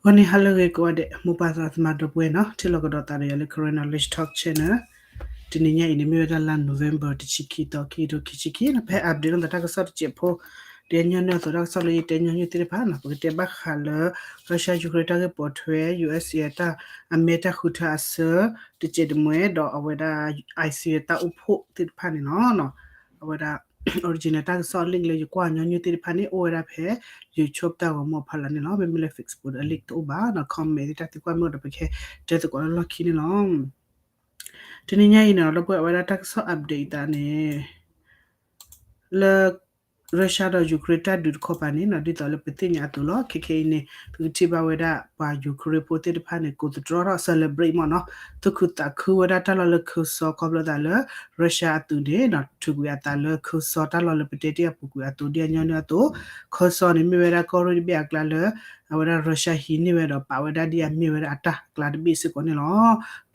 ဂီၤနံၤဟါလၢအဂ့ၤကိးဂၤဒဲး မိၢ်ပၢ်သရၣ်သမါဒီပုၢ်ဝဲၢ်နီၤ, ထံၣ်လိာ်ကဒီးသးဒီးယၤလၢ Karen Knowledge Talk Channel. တနံၤညါအံၤန့ၣ် မ့ၢ်ဝဲဒၣ်လါ November တဆံခံသီ ခံကထိခံဆံခံနီၤ, ပဟဲ update လိာ်သးတၢ်ကစီၣ်တစဲးဖိ, ဒီးညီနုၢ်အသိးတၢ်ကစီၣ်လၢယတဲညီနုၢ်သ့ၣ်တဖၣ်နီၤ, ပကတဲဘၣ်ဃးလၢ Russia Ukraine တၢ်ဂ့ၢ်ပိာ်ထွဲ ယူၢ်အ့းအ့း အတၢ် အမဲာ်တၢ်ဃုထၢအဆၢ တစဲးတမှဲ ဒီးအဝဲဒၣ် ICE တၢ်အိၣ်ဖှိၣ်သ့ၣ်တဖၣ်န့ၣ်လီၤ. အဝဲဒၣ် original တၢ်ကစီၣ် link လၢယကွၢ်ညီနုၢ်သ့ၣ်တဖၣ်န့ၣ် အိၣ်ဝဲဒၣ်ဖဲ YouTube တၢ်ဂီၤမူအဖီလာ်န့ၣ်လီၤ. မ့မ့ၢ်လၢ Facebook ဒီး link တအိၣ်ဘၣ်နီၤ, comment သ့ၣ်တၢ်သံကွၢ်မ့ၢ်အိၣ်ဒီး ပကဟဲတဲသကိးလၢလီၢ်ခံန့ၣ်လီၤ. တနံၤညါအံၤန့ၣ် ဒီပုၢ်ဝဲၢ် အဝဲဒၣ်တၢ်ကစီၣ် update သးန့ၣ် လၢ Russia ဒီး Ukraine တၢ်ဒုးတခီပၤန့ၣ်နီၤ, ဒ်သိးလၢပသ့ၣ်ညါအသိးလီၤ. ခဲခဲအံၤန့ၣ် သုကထံၣ်ဘၣ်ဝဲဒၣ် ပှၤ Ukraine ဖိသ့ၣ်တဖၣ်န့ၣ် ကိးသတြီထီၣ် celebrate မ့ၢ်နီၤ, သူၣ်ခုသးခုဝဲဒၣ်တၢ်လီၢ်လၢခၢၣ်စီ ခီဖျိသးလၢ Russia အသုးန့ၣ်နီၤ ထုးကွံာ်အသးလၢခၢၣ်စီ တၢ်လီၢ်လၢပတဲတ့ၢ်အပူၤကွံာ်အသိး ဒ်အညီနုၢ်အသိး, ခၢၣ်စီန့ၣ်မ့ၢ်ဝဲဒၣ်ကီၢ်ရ့ၣ်တဘ့ၣ်အကျါလၢ အဝဲဒၣ် Russia ဟံးန့ၢ်ဝဲဒီးပာ်ဝဲဒၣ်ဒ်အမ့ၢ်ဝဲဒၣ်အတၢ်အကျါတဘ့ၣ်စ့ၢ်ကီးန့ၣ်လီ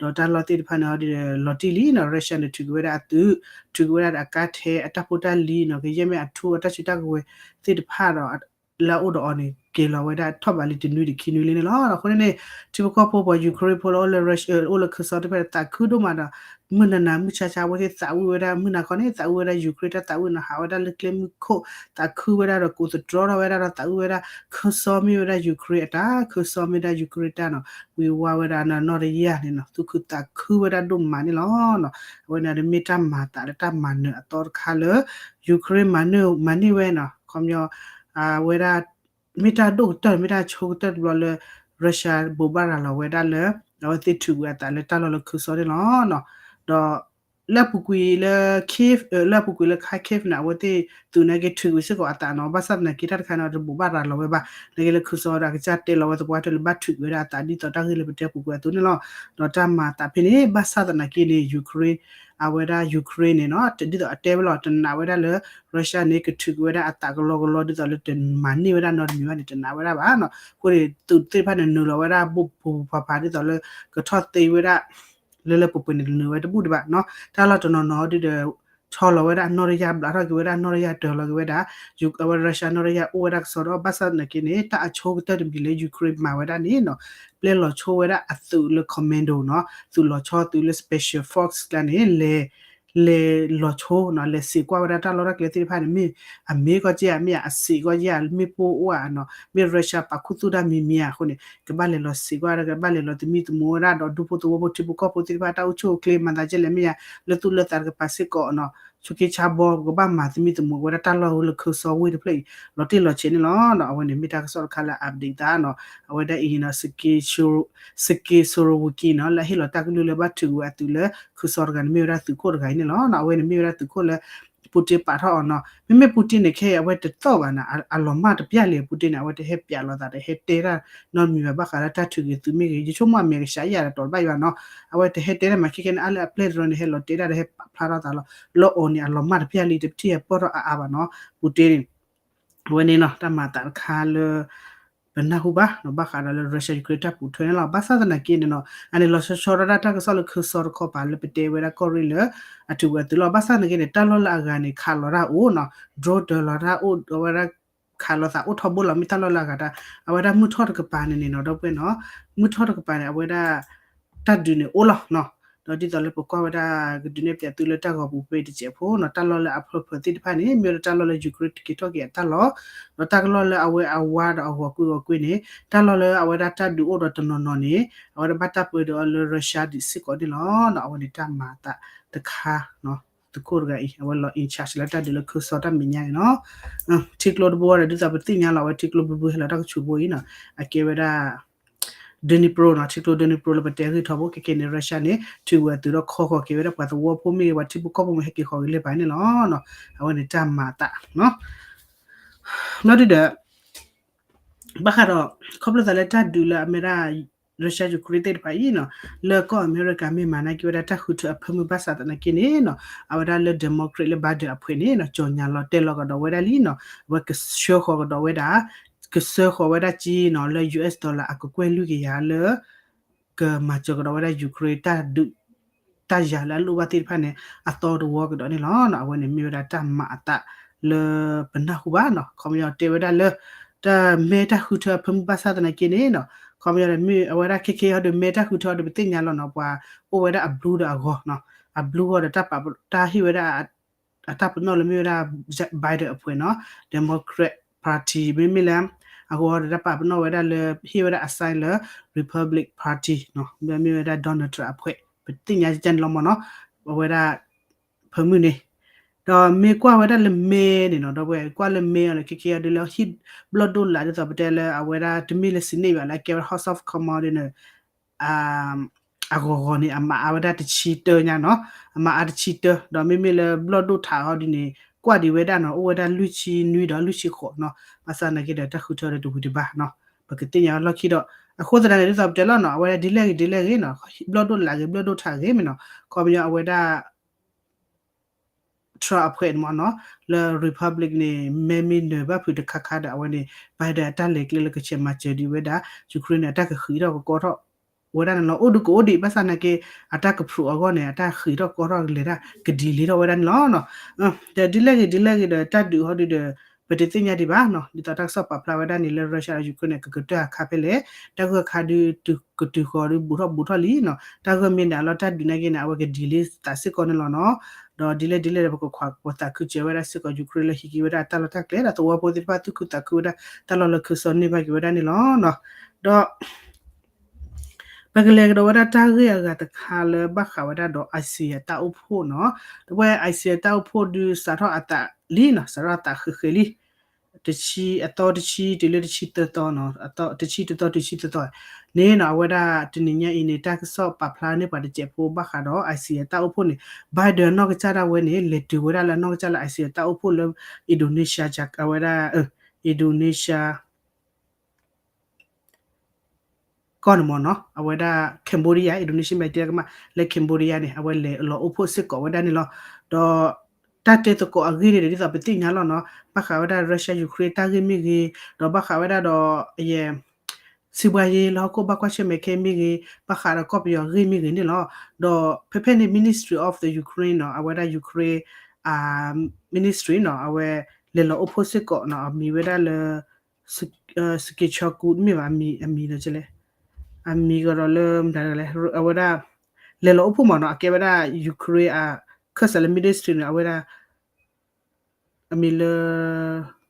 ၤ. ဒီးတၢ်လီၢ်သ့ၣ်တဖၣ်န့ၣ် လီၤတံၢ်လံနီၤ, Russia န့ၣ် ထုးကွံာ်ဝဲဒၣ်အသုး, ထုးကွံာ်ဝဲဒၣ်ဒီးအကါထဲ အတၢ်ဖိတၢ်လံၤနီၤ, ကယဲၢ်မ့ၢ်အထူအတၢ်စုတၢ်ကဝဲၤသ့ၣ်တဖၣ်ဒီး လၢအအိၣ်ဒီးအီၤန့ၣ် က့ၤလီၤဝဲဒၣ်ထီၣ်ဘးလံတနွံတခံနွံလံန့ၣ်လီၤ. အဃိန့ၣ်န့ၣ် ထံဖိကီၢ်ဖိပှၤ Ukraine ဖိလၢအိၣ်လၢ Russia အိၣ်လၢခၢၣ်စီတဖၣ်န့ၣ် သးခုဒိၣ်မးဒီး မုၢ်နၤနၤမုၢ်ဆါဆါ အဝဲသ့ၣ်သးဝံၣ်ဝဲဒၣ် မုၢ်နၤခီန့ၣ် သးဝံၣ်ဝဲဒၣ် Ukraine တၢ်သးဝံၣ်နီၤ, ဟးဝဲဒၣ်လၢကျဲမုၢ်ခိၣ် သးခုဝဲဒၣ်ဒီးကိးသတြီထီၣ်ဝဲဒၣ်ဒီးသးဝံၣ်ဝဲဒၣ် ခၢၣ်စီမ့ၢ်ဝဲဒၣ် Ukraine အတၢ်, ခၢၣ်စီမ့ၢ်ဒၣ် Ukraine တၢ်နီၤ, ဝံၤဝါဝဲဒၣ်နီၢ်တယၢ်န့ၣ်နီၤ, သူၣ်ခုသးခုဝဲဒၣ်ဒိၣ်မးန့ၣ်လီၤ. အဝဲန့ၣ်ဒီးမ့ၢ်တၢ်မၤသးလၢတၢ်မၤနၢၤအသီတခါလၢ Ukraine မၤန့ၢ်ဝဲနီၤ, ခီပညီ အဝဲဒၣ် မ့ၢ်တၢ်ဒိၣ်ကတၢၢ် မ့ၢ်တၢ်ဆိကတၢၢ်တဘျီလၢ Russia ဘိးဘၣ်ရၤလီၤဝဲဒၣ်လၢ အဝဲသ့ၣ်ထုးကွံာ်အသးလၢတၢ်လီၢ်လၢခၢၣ်စီန့ၣ်လီၤ. ဒီး လၢအပူၤကွံာ်လၢ Kyiv လၢအပူၤကွံာ်လၢ Kharkiv န့ၣ် အဝဲသ့ၣ်သုးန့ၣ်က့ၤထုးကွံာ်စ့ၢ်ကီးအသးနီၤ, ဘၣ်ဆၣ်သနာ်က့တၢ်တခါန့ၣ် တဘိးဘၣ်ရၤလီၤဝဲဘၣ်, နာ်က့လၢခၢၣ်စီဒီးအကစၢ်တဲလီၤဝဲသပှၢ်တၢၢ်လၢဘၣ်ထုးကွံာ်ဝဲဒၣ်အသး ဒ်သိးတၢ်ဂ့ၢ်လၢပတဲပူၤကွံာ်အသိးန့ၣ်လီၤ. ဒီးတၢ်မၤသးဖဲန့ၣ် ဘၣ်ဆၣ်သနာ်က့န့ၣ် Ukraine အဝဲဒၣ် Ukraine န့ၣ်နီၤ ဒ်သိးအတဲဝဲလီၤ တနာ်ဝဲဒၣ်လၢ Russia န့ၣ် ကထုးကွံာ်ဝဲဒၣ်အသးကလီကလီ ဒ်သိးလၢတမၤန့ၢ်ဝဲဒၣ်နီတမံၤဘၣ်န့ၣ် တနာ်ဝဲဒၣ်ဘၣ်နီၤ. အဃိန့ၣ် သုးသ့ၣ်တဖၣ်န့ၣ် နုာ်လီၤဝဲဒၣ် ဘူးဘူးဖးဖး ဒ်သိးလၢ ကထီၣ်သ့ဝဲဒၣ် လၢလၢပှဲၤပှဲၤန့ၣ် နုာ်ဝဲတဘူးဒံးဘၣ်နီၤ. တၢ်လီၢ်တနီၤနီၤဒ်ဒီး ဆီလီၤဝဲဒၣ်အနီၢ်တယၢ် ဘျးထီၣ်က့ၤဝဲဒၣ်အနီၢ်တယၢ် တၢၤလီၤက့ၤဝဲဒၣ် အဝဲ Russia နီၢ်တယၢ်အိၣ်ဝဲဒၣ်ကစီဒီး ဘၣ်ဆၣ်သနာ်က့န့ၣ် တၢ်အဆိကတၢၢ်တမံၤလၢ Ukraine မၤဝဲဒၣ်န့ၣ်နီၤ ပျဲလီၤဆိဝဲဒၣ်အသုးလၢ commando နီၤ သုးလီၤဆီသုးလၢ special force ကျါန့ၣ် လဲၤ လဲၤလီၤဆိနီၤ လဲၤစံးကွၢ်ဝဲဒၣ်တၢ်လီၢ်တၢ်ကျဲသ့ၣ်တဖၣ်န့ၣ် မ့ၢ်အမ့ၢ်ကီၢ်က့ဧါ မ့ၢ်အစံးကီၢ်က့ဧါ မ့ၢ်ပိၢ်အိၣ်ဧါနီၤ မ့ၢ် Russia ပာ်ခူသူၣ်တၢ်မံၤမံၤဧါအဃိန့ၣ် ကဘၣ်လဲၤလီၤစံးကွၢ် ကဘၣ်လဲၤလီၤသမံသမိးဝဲဒၣ်ဒီးဒူဖိသဝီဖိထံဖိကီၢ်ဖိသ့ၣ်တဖၣ် တၢ်အိၣ်ဆူၣ်အိၣ်ချ့ မၤသးဒ်လဲၣ်မ့ၢ်ဧါ လၢသူၣ်လၢသးတကပၤစ့ၢ်ကီးနီၤ ဆူးက့ဆါဘီ ကဘၣ်မၤသမံသမိးဝဲဒၣ်တၢ်လီၢ်လၢခၢၣ်စီဝ့ၢ်တဖျၢၣ်အံၤ လီၤတံၢ်လီၤဆဲးန့ၣ်လီၤ. အဝဲန့ၣ်မ့ၢ်တၢ်ကစီၣ်တခါလၢ update သးနီၤ အဝဲဒၣ်အံၤနီၤ Sergei Sor- Sergei Sorowiecki နီၤ လၢအဟ့ၣ်လီၤတၢ်ကလုၢ်လၢဘၣ်ထုးကွံာ်အသုးလၢခၢၣ်စီတဂၤန့ၣ် မ့ၢ်ဝဲဒၣ်သုးခိၣ်တဂၤအံၤန့ၣ်လီၤ. အဝဲန့ၣ်မ့ၢ်ဝဲဒၣ်သုးခိၣ်လၢ Putin ပာ်ထီၣ်အီၤနီၤ မ့မ့ၢ် Putin န့ၣ် ခဲအံၤအဝဲတသီၣ်ဘၣ်နီၤ အလီၤမၢ်တပျၢ်လံ Putin န့ၣ် အဝဲတဟဲပျးလိာ်သး တဟဲတဲတၢ်နီတမံၤဘၣ် ဘၣ်ဃးလၢတၢ်ထုးက့ၤသုးမ့ၢ်ဂ့ၤ ယဆိကမိၣ်အမဲာ်ကဆှးယၤဒီးတီၤတဘၣ်ယၤနီၤ အဝဲတဟဲတဲတၢ်မး ခဲကဲန့ၣ် အါလၢအပျဲၢ်တရီန့ၣ် ဟဲလီၤတဲတၢ်ဒီးဟဲပာ်ဖျါထီၣ်သးလီၤ လၢအီၤန့ၣ် အလီၤမၢ်တပျၢ်လံ တပထံၣ်ဟဲပီၢ်ထီၣ်အါအါဘၣ်နီၤ Putin န့ၣ် အဝဲန့ၣ်နီၤ တၢ်မၤသးတခါလၢ ပနၢ်ဟူဘၣ်နီၤ ဘၣ်ဃးဒီးလၢ Russia Ukraine တၢ်ပိာ်ထွဲန့ၣ်လီၤ. ဘၣ်ဆၣ်သနာ်က့န့ၣ်နီၤ အန့ၣ်လီၤဆီဆီဒၣ်တၢ် တၢ်ကစီၣ်လၢခၢၣ်စီတခီပၤလၢပတဲဝဲဒၣ်ကီၢ်ရ့ၣ်လၢ အထုးကွံာ်အသုးလီၤ. ဘၣ်ဆၣ်သနာ်က့န့ၣ် တၢ်လီၢ်လၢအဂၤန့ၣ် ခးလီၤတၢ်အိၣ်နီၤ drone တၢၤလီၤတၢ်အိၣ် အဝဲဒၣ် ခးလီၤသးအိၣ်ထီဘိလီၤ မ့ၢ်တၢ်လီၢ်လၢအဂၤတၢ် အဝဲဒၣ်မုၢ်ထီၣ်တကပၤန့ၣ်န့ၣ်နီၤ ဒီပုၢ်ဝဲၢ်နီၤ မုၢ်ထီၣ်တကပၤန့ၣ် အဝဲဒၣ် တၢ်ဒုးန့ၣ်အိၣ်လီၤနီၤ ဒီးဒ်သိးလၢပကွၢ်ဝဲဒၣ်ကဒုးနဲၣ်ပၠးသုလၢတၢ်ဂီၤပူၤဖဲတစဲးဖိနီၤ တၢ်လီၢ်လၢအဖျၢၣ်ဖျၢၣ်သ့ၣ်တဖၣ်န့ၣ် မ့ၢ်ဝဲဒၣ်တၢ်လီၢ်လၢ Ukraine က့ၤထီၣ်က့ၤအတၢ်လီၢ် ဒီးတၢ်ကလီၢ်လၢအဝဲအဝါဒီးအဂီၤကွံာ်ဂီၤကွံာ်န့ၣ် တၢ်လီၢ်လၢအဝဲဒၣ်တၢ်ဒုးအိၣ်ဒီးတနီၤနီၤန့ၣ် အဝဲဒၣ်ဘၣ်တၢ်ပၢဒုးအီၤလၢ Russia ဒံးစ့ၢ်ကီးန့ၣ်လီၤ. အဝဲန့ၣ်တၢ်မၤသးတခါ သုးခိၣ်တဂၤအံၤ အဝဲလီၤ in charge လၢတၢ်ဒုးလၢခၢၣ်စီတၢ်မဲာ်ညါန့ၣ်လီၤ. ထံကျိတဘိဒီး ဒ်သိးပသ့ၣ်ညါလီၤ အဝဲထံကျိဘုဘုဟဲလီၤတၢ်ကဆူးဖိအံၤနီၤ အကဲဝဲဒၣ် Dnipro နီၤ ထံကျိ Dnipro လၢပတဲဂ့ၢ်ထီဘိ ခဲကဲန့ၣ် Russia န့ၣ် ထုးကွံာ်အသုးဒီးခီဃီၤက့ၤဝဲဒၣ်ပှၤသဝီဖိမ့ၢ်ဂ့ၤ ပှၤထံဖိကီၢ်ဖိမ့ၢ်ဂ့ၤ ဟဲက့ၤဃီၤက့ၤလၢပှၤန့ၣ်လီၤ. အဝဲန့ၣ်တၢ်မၤသး ဘျီဒုဒီး ဘၣ်ဃးဒီး ခီဖျိသးလၢတၢ်ဒုးလၢအမ့ၢ်ဒၣ် Russia Ukraine သ့ၣ်တဖၣ်အံၤနီၤ လၢကီၢ်အမဲရကၤမ့ၢ်မၤနာ်က့ဝဲဒၣ်တၢ်ဃုထၢအဖၢမုၢ်ဘၣ်ဆၣ်သနာ်က့န့ၣ်နီၤ အဝဲဒၣ်လၢ Democrat လၢဘၣ်ဒၢးအဖှဲးန့ၣ်နီၤ ကၠီၤညါလီၤတဲလီၤကဒီးဝဲဒၣ်လံနီၤ အဝဲကဆှၢဃီၤကဒီးဝဲဒၣ် ကဆှၢဃီၤဝဲဒၣ်က့နီၤ လၢ US dollar အကကွဲၢ်လွံၢ်ကယၤလၢ ကမၤစၢၤကဒီးဝဲဒၣ် Ukraine တၢ်ဒုး တၢ်ယၤလၢအလိၣ်ဘၣ်သ့ၣ်တဖၣ်န့ၣ် အသီတဝီကဒီးန့ၣ်လီၤ. အဝဲန့ၣ်မ့ၢ်ဝဲဒၣ်တၢ်မၤအသးလၢပနၢ်ဟူဘၣ်နီၤ ခီပညီတဲဝဲဒၣ်လၢ တၢ်မဲာ်တၢ်ဃုထၢအဖၢမုၢ်ဘၣ်ဆၣ်သနာ်က့န့ၣ်နီၤ ခီပညီဒီး မ့ၢ်အဝဲဒၣ်ခဲခဲအံၤဟီဒီး မ့ၢ်တၢ်ဃုထၢအီၤဒီး ပသ့ၣ်ညါလီၤနီၤ, ပှၤအိၣ်ဝဲဒၣ်အ blue ဒီးအဂီၤနီၤ, အ blue ဂီၤဒီး တၢ်ပာ် တၢ်ဟ့ၣ်ဝဲဒၣ် အတၢ်ပနီၣ်လၢမ့ၢ်ဝဲဒၣ် Biden အဖှဲးနီၤ, Democrat Party မ့မ့ၢ်လၢ အဂီၤဒီး တၢ်ပာ်ပနီၣ်ဝဲဒၣ်လၢ ဟ့ၣ်ဝဲဒၣ်အ sign လၢ Republic Party နီၤ, မ့မ့ၢ်ဝဲဒၣ် Donald Trump အဖှဲး ပသ့ၣ်ညါကန့ၣ်လီၤမ့ၢ်နီၤ, အဝဲဒၣ် ဖဲမုၢ်န့ၣ် ဒီးမ့ၢ်ကွၢ်ဝဲဒၣ်လၢ May န့ၣ်နီၤ, ဒီပုၢ်ဝဲၢ် ကွၢ်လၢ May အီၤန့ၣ် ခဲခဲအံၤဒ်လၢဟံၣ်ဘျီၣ်ဒိၣ်လာ် ဒ်သိးပတဲလၢအဝဲဒၣ် တမ့ၢ်လၢ Senate ဘၣ်လၢအကဲဝဲ House of Commons ဒ်န့ၣ် အဂီၤဂီၤန့ၣ် အမၤအါဝဲဒၣ်တဆံတၢညါနီၤ, အမၤအါတဆံတၢ, ဒီးမ့မ့ၢ်လၢဘျီၣ်ဒိၣ်ထးအီၤဒ်န့ၣ် ကွၢ်ဒံးဝဲဒၣ်နီၤ, အိၣ်ဝဲဒၣ်လွံၢ်ဆံနွံဒီးလွံၢ်ဆံဃိးနီၤ, ဘၣ်ဆၣ်နာ်က့ဒီး တၢ်ဃုထၢဒီးတဝံၤဒံးဘၣ်နီၤ, ပကသ့ၣ်ညါလီၢ်ခံဒီး အဃိသတးန့ၣ် ဒ်သိးပတဲလီၤနီၤ, အဝဲဒၣ်ဒ်လဲၣ်ဂ့ၤဒ်လဲၣ်ဂ့ၤနီၤ, ဘျီၣ်ဒိၣ်လာ်ဂ့ၤ ဘျီၣ်ဒိၣ်ထးဂ့ၤမ့ၢ်နီၤ, ခီပညီအဝဲဒၣ် Trump အဖှဲးန့ၣ်မ့ၢ်နီၤ, လၢ Republic န့ၣ် မဲမ့ၢ်နၢၤဘၣ်ဖုးတခါခါဒီး အဝဲန့ၣ် Biden အတၢ်လဲၤကျဲလၢကဆဲးမၤစၢၤဒံးဝဲဒၣ် Ukraine န့ၣ် အတၢ်ကဃံးထီၣ်ကကီထီၣ်ဝဲဒၣ်န့ၣ်လီၤ, အိၣ်ဒုးကအိၣ်ဒံး, ဘၣ်ဆၣ်နာ်က့ အတၢ်ကဖျိးအဂီၢ်န့ၣ် အတၢ်ဃံးထီၣ်ကီထီၣ်ကလဲၤတၢ်ကဒံးလ့ထီၣ်ဝဲဒၣ်န့ၣ်လီၤနီၤ, ဒီးဒ်လဲၣ်ဂ့ၤဒ်လဲၣ်ဂ့ၤဒီး တၢ်ဒုးဟီဒုးဒီး ပတသ့ၣ်ညါဒံးဘၣ်နီၤ, ဒ်သိးတၢ်ကစီၣ်ပာ်ဖျါဝဲဒၣ်န့ၣ် လၢ Russia ဒီး Ukraine န့ၣ် ကကတၢၢ်အခါဖဲလဲၣ်, တၢ်ဂၢၢ်ခါဒုး ကတုၤဃီၤဒုး ဘူးထီၣ်ဘူးထီၣ်လံနီၤ, တၢ်ဂၢၢ်မ့ၢ်ဒၣ်လီၤ တၢ်ဒုးနာ်က့န့ၣ် အဝဲကဒံးလ့သးစ့ၢ်ကီးန့ၣ်လီၤနီၤ, ဒီးဒ်လဲၣ်ဒ်လဲၣ်ဒီး ပကခွးပသးခုစၢၤဝဲဒၣ်စ့ၢ်ကီး Ukraine လၢဟံးက့ၤဝဲဒၣ်တၢ်လီၢ်တၢ်ကျဲ ဒီးသဝီဖိသ့ၣ်တဖၣ်သူၣ်ခုသးခုဝဲဒၣ် တၢ်လီၢ်လၢခၢၣ်စးန့ၢ်ဘၣ်က့ၤဝဲဒၣ်န့ၣ်လီၤနီၤ, ဒီး ပကလဲၤကဒီးဝဲဒၣ်တၢ်ဂ့ၢ်အဂၤတခါလၢဘၣ်ဃးဝဲဒၣ်ဒီး ICE တၢ်အိၣ်ဖှိၣ်နီၤ, ဒီပုၢ်ဝဲၢ် ICE တၢ်အိၣ်ဖှိၣ်ဒုးစးထီၣ်အသးလံနီၤ, စးထီၣ်အသးဃ့ဃ့လံ, တဆံအသီတဆံတုၤလၢတဆံသၢသီနီၤ, တဆံတသီတုၤတဆံသၢသီန့ၣ်နီၤ, အဝဲဒၣ်တနံၤညါအံၤန့ၣ် တၢ်ကစီၣ်ပာ်ဖျါန့ၢ်ပှၤတစဲးဖိဘၣ်ဃးဒီး ICE တၢ်အိၣ်ဖှိၣ်န့ၣ် Biden အနီၢ်ကစၢ်ဒၣ်ဝဲန့ၣ် လဲၤတုၤဝဲဒၣ်လၢအနီၢ်ကစၢ်လၢ ICE တၢ်အိၣ်ဖှိၣ်လၢ Indonesia အဝဲဒၣ် Indonesia ကီၢ်န့ၣ်မ့ၢ်နီၤ, အဝဲဒၣ် Cambodia, Indonesia မ့ၢ်တဲကမၣ်လၢ Cambodia န့ၣ် အဝဲလဲၤလီၤအိၣ်ဖှိၣ်စ့ၢ်ကီးဝဲဒၣ်န့ၣ်လီၤ. ဒီးတၢ်တဲသကိးအဂ့ၢ်န့ၣ်ဒီး ဒ်သိးပသ့ၣ်ညါလီၤနီၤ, ဘၣ်ဃးဝဲဒၣ် Russia Ukraine တၢ်ဂ့ၢ်မ့ၢ်ဂ့ၤ, ဒီးဘၣ်ဃးဝဲဒၣ်ဒီး ယဲ စီးပွားရေး လၢဟီၣ်ခိၣ်ဘၣ်ကွၢ်ဆၢၣ်မဲာ်ခဲအံၤမ့ၢ်ဂ့ၤ, ဘၣ်ဃးဒီးကီၢ်ပယီၤအဂ့ၢ်မ့ၢ်ဂ့ၤန့ၣ်လီၤ. ဒီးဖဲဖဲန့ၣ် Ministry of the Ukraine နီၤ, အဝဲဒၣ် Ukraine Ministry နီၤ, အဝဲလဲၤလီၤအိၣ်ဖှိၣ်စ့ၢ်ကီးနီၤ, အမံၤဝဲဒၣ်လၢ Sky Chakun မ့ၢ်ဘၣ်, အမံၤဒီးလဲၣ်, အမံၤကဒီးလၢမတၤလဲၣ်, အဝဲဒၣ် လဲၤလီၤအိၣ်ဖှိၣ်မ့ၢ်နီၤ, အကဲဝဲဒၣ် Ukraine အခၢၣ်စးလၢ Ministry န့ၣ် အဝဲဒၣ် အမံၤလၢ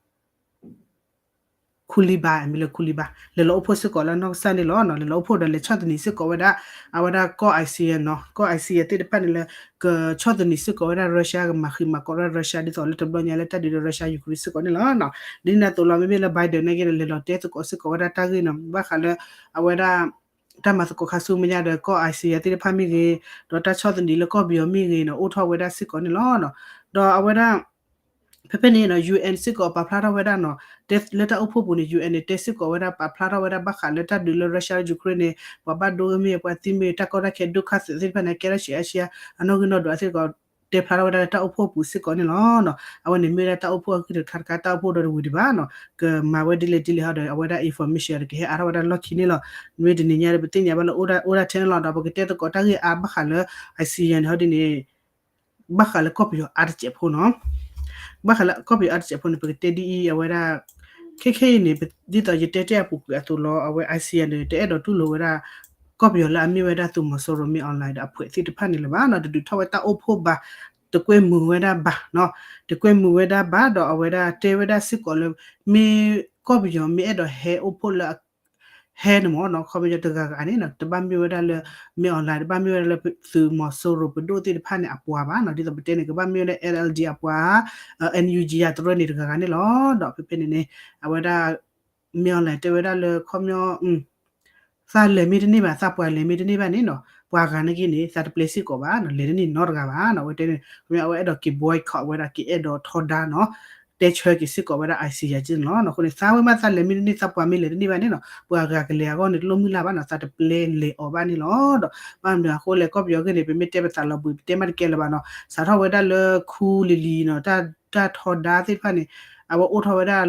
Kuleba, အမံၤလၢ Kuleba လဲၤလီၤအိၣ်ဖှိၣ်စ့ၢ်ကီးလၢအနီၢ်ကစၢ်န့ၣ်လီၤ. လဲၤလီၤအိၣ်ဖှိၣ်ဒီးလဲၤဆီၣ်သနံးစ့ၢ်ကီးဝဲဒၣ် အဝဲဒၣ်ကီၢ် ASEAN နီၤ, ကီၢ် ASEAN သ့ၣ်တဖၣ်န့ၣ်လၢ ကဆီၣ်သနံးစ့ၢ်ကီးဝဲဒၣ် Russia, ကမၤဃံးမၤကီးဝဲဒၣ် Russia ဒ်သိးလၢတဘျီညါလၢတၢ်ဒုးဒီး Russia Ukraine စ့ၢ်ကီးန့ၣ်လီၤ. ဒ်န့ၣ်အသိးလီၤ မ့မ့ၢ်လၢ Biden နာ်က့ဒီး လဲၤလီၤတဲသကိးစ့ၢ်ကီးဝဲဒၣ်တၢ်ဂ့ၢ်နီၤ, ဘၣ်ဃးလၢ အဝဲဒၣ် တၢ်မၤသကိးခါဆူမဲာ်ညါဒီး ကီၢ် ASEAN သ့ၣ်တဖၣ်မ့ၢ်ဂ့ၤ, ဒီးတၢ်ဆီၣ်သနံးလၢကီၢ်ပယီၤမ့ၢ်ဂ့ၤန့ၣ် အိၣ်ထီၣ်ဝဲဒၣ်စ့ၢ်ကီးန့ၣ်လီၤ. ဒီးအဝဲဒၣ် ဖဲဖဲန့ၣ်နီၤ UN စ့ၢ်ကီးပာ်ဖျါထီၣ်ဝဲဒၣ်နီၤ, တဲလၢတၢ်အိၣ်ဖှိၣ်ပူၤန့ၣ် UN န့ၣ် တဲစ့ၢ်ကီးဝဲဒၣ် ပာ်ဖျါထီၣ်ဝဲဒၣ်ဘၣ်ဃးလၢတၢ်ဒုးလၢ Russia Ukraine န့ၣ် ပှၤဘၣ်ဒိဂ့ၤမ့ၢ်ဂ့ၤ ပှၤသံမ့ၢ်ဂ့ၤ တၢ်ကီတၢ်ခဲဒိၣ်ခါသ့ၣ်တဖၣ်န့ၣ် ကဲထီၣ်ဆံးအါဆံး အနီၣ်ဂံၢ်နီၣ်ဒွးသ့ၣ်တဖၣ် တဲဖျါထီၣ်ဝဲဒၣ်လၢတၢ်အိၣ်ဖှိၣ်ပူၤစ့ၢ်ကီးန့ၣ်လီၤ. အဝဲန့ၣ်မ့ၢ်ဝဲဒၣ်တၢ်အိၣ်ဖှိၣ်အဂ့ၢ်တခါတခါ တၢ်အိၣ်ဖှိၣ်ဒီးတဝံၤဒံးဘၣ်နီၤ, ကမၤဝဲဒ်လဲၣ်ဒ်လဲၣ်ဟီဒီး အဝဲဒၣ် information ဒီးကဟဲအါထီၣ်ဝဲဒၣ်လီၢ်ခံန့ၣ်လီၤ. မ့ၢ်တနံၤညါဒီး ပသ့ၣ်ညါဘၣ်လၢအိၣ်ဒၣ်ထဲန့ၣ်လီၤ. ဒီးပကတဲသကိးတၢ်ဂ့ၢ်အါဘၣ်ဃးလၢ ASEAN န့ၣ်ဟီဒ်န့ၣ် ဘၣ်ဃးလၢကီၢ်ပယီၤအါတစဲးဖိနီၤ, ဘၣ်ဃးလၢကီၢ်ပယီၤအါတစဲးဖိန့ၣ် ပကတဲဒ်အံၤ အဝဲဒၣ် ခဲခဲအံၤန့ၣ် ဒ်သိးယတဲတ့ၢ်အပူၤကွံာ်အသိးလီၤ, အဝဲ ASEAN န့ၣ် တအဲၣ်ဒိးတူၢ်လိာ်ဝဲဒၣ် ကီၢ်ပယီၤလၢအမ့ၢ်ဝဲဒၣ်သုးမီၤစိရိၤ မင်းအောင်လှိုင် ဒီးအဖှဲးသ့ၣ်တဖၣ်န့ၣ်လၢၤဘၣ်နီၤ, တဒုးထီၣ်ဝဲတၢ်အိၣ်ဖှိၣ်ဘၣ်, တကွဲမုာ်ဝဲဒၣ်ဘၣ်နီၤ, တကွဲမုာ်ဝဲဒၣ်ဘၣ်ဒီး အဝဲဒၣ်တဲဝဲဒၣ်စ့ၢ်ကီးလၢ မ့ၢ်ကီၢ်ပယီၤမ့ၢ်အဲၣ်ဒိးဟဲအိၣ်ဖှိၣ်လၢ ဟဲန့ၣ်မ့ၢ်နီၤ, ခီပညီတဂၤဂၤန့ၣ်နီၤ, တဘၣ်မ့ၢ်ဝဲဒၣ်လၢ မင်းအောင်လှိုင် တဘၣ်မ့ၢ်ဝဲဒၣ်လၢသုးမီၤစိရိၤပဒိၣ်သ့ၣ်တဖၣ်န့ၣ်အပှၤဘၣ်နီၤ, ဒ်သိးပတဲန့ၣ် ကဘၣ်မ့ၢ်ဝဲဒၣ် NLD အပှၤ NUG အတရၢန့ၣ်တဂၤဂၤန့ၣ်လီၤ. ဒီးဖဲဖဲန့ၣ်န့ၣ် အဝဲဒၣ် မင်းအောင်လှိုင် တဲဝဲဒၣ်လၢခီပညီ သးလဲၤမ့ၢ်တန့ၢ်ဘၣ်, သးပှၤလဲၤမ့ၢ်တန့ၢ်ဘၣ်န့ၣ်နီၤ, ပှၤဂၤနာ်က့န့ၣ် သးတပျဲစ့ၢ်ကီးဘၣ်နီၤ, လဲၤတန့ၢ်နီတဂၤဘၣ်နီၤ, အဝဲတဲန့ၣ် ခီပညီ အဝဲအဲၣ်ဒိးက့ၤ boycott ဝဲဒၣ် က့ၤအဲၣ်ဒိးထီဒါနီၤ, တဲဆၢက့ၤစ့ၢ်ကီးဝဲဒၣ် ASEAN က့န့ၣ်လီၤ. အဃိန့ၣ် သးဝဲမ့ၢ်သးလဲၤမ့ၢ်တန့ၢ် သးပှၤမ့ၢ်လဲၤတန့ၢ်ဘၣ်န့ၣ်နီၤ, ပှၤဂၤကလဲၤအဂီၢ်န့ၣ် တလိၣ်မုၢ်လၢ်ဘၣ်နီၤ, သးတပျဲလဲၤအီၤဘၣ်န့ၣ်လီၤ. ဒီးဘၣ်မနုၤအဃိလဲၣ် ကီၢ်ပယီၤဂ့ၢ်န့ၣ် ပမ့ၢ်တဲပသးလီၤဘှံး ပတဲမးတကဲလၢၤဘၣ်နီၤ, စးထီၣ်ဝဲဒၣ်လၢခူလံၤလံၤနီၤ, တၢ်ထီဒါသ့ၣ်တဖၣ်န့ၣ် အဝဲအိၣ်ထီၣ်ဝဲဒၣ်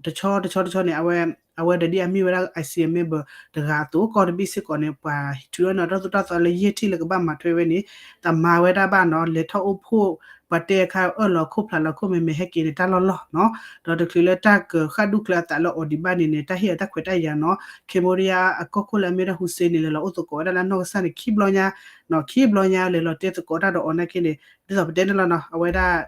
တဆီတဆီတဆီန့ၣ် အဝဲ အဝဲဒီးဒ်အမ့ၢ်ဝဲဒၣ် ASEAN member တဂၤအသိး ကီၢ်တဘ့ၣ်စ့ၢ်ကီးန့ၣ် ပှၤထုးထီၣ်န့ၢ်တၢ်သိၣ်တၢ်သီလၢယဲၢ်ထံၣ်လၢကဘၣ်မၤထွဲဝဲန့ၣ် တမၤဝဲဒၣ်ဘၣ်နီၤ, လဲၤထီၣ်အိၣ်ဖှိၣ် ပှၤတဲခါအၢၣ်လီၤခိၣ်ဖျးလီၤခိၣ်မဲမဲဟဲက့ၤန့ၣ် တၢ်လီၢ်လီၢ်နီၤ, ဒီးတချုးလၢတၢ်ကဃၣ်ဒူၣ်ကျၢၤအသးလၢအီၤဒံးဘၣ်န့ၣ်န့ၣ် တၢ်ဟ့ၣ်အတၢ်ခွဲးတၢ်ယာ်နီၤ, Cambodia အကီၢ်ခိၣ်လၢအမ့ၢ်ဒၣ် Hun Sen န့ၣ် လဲၤလီၤအိၣ်သကိးဝဲဒၣ်လၢအနီၢ်ကစၢ်န့ၣ် ခံဘျီညါ, နီၤ ခံဘျီညါလဲၤလီၤတဲသကိးတၢ်ဒီးအီၤနာ်က့န့ၣ် ဒ်သိးပတဲန့ၣ်လီၤနီၤ, အဝဲဒၣ်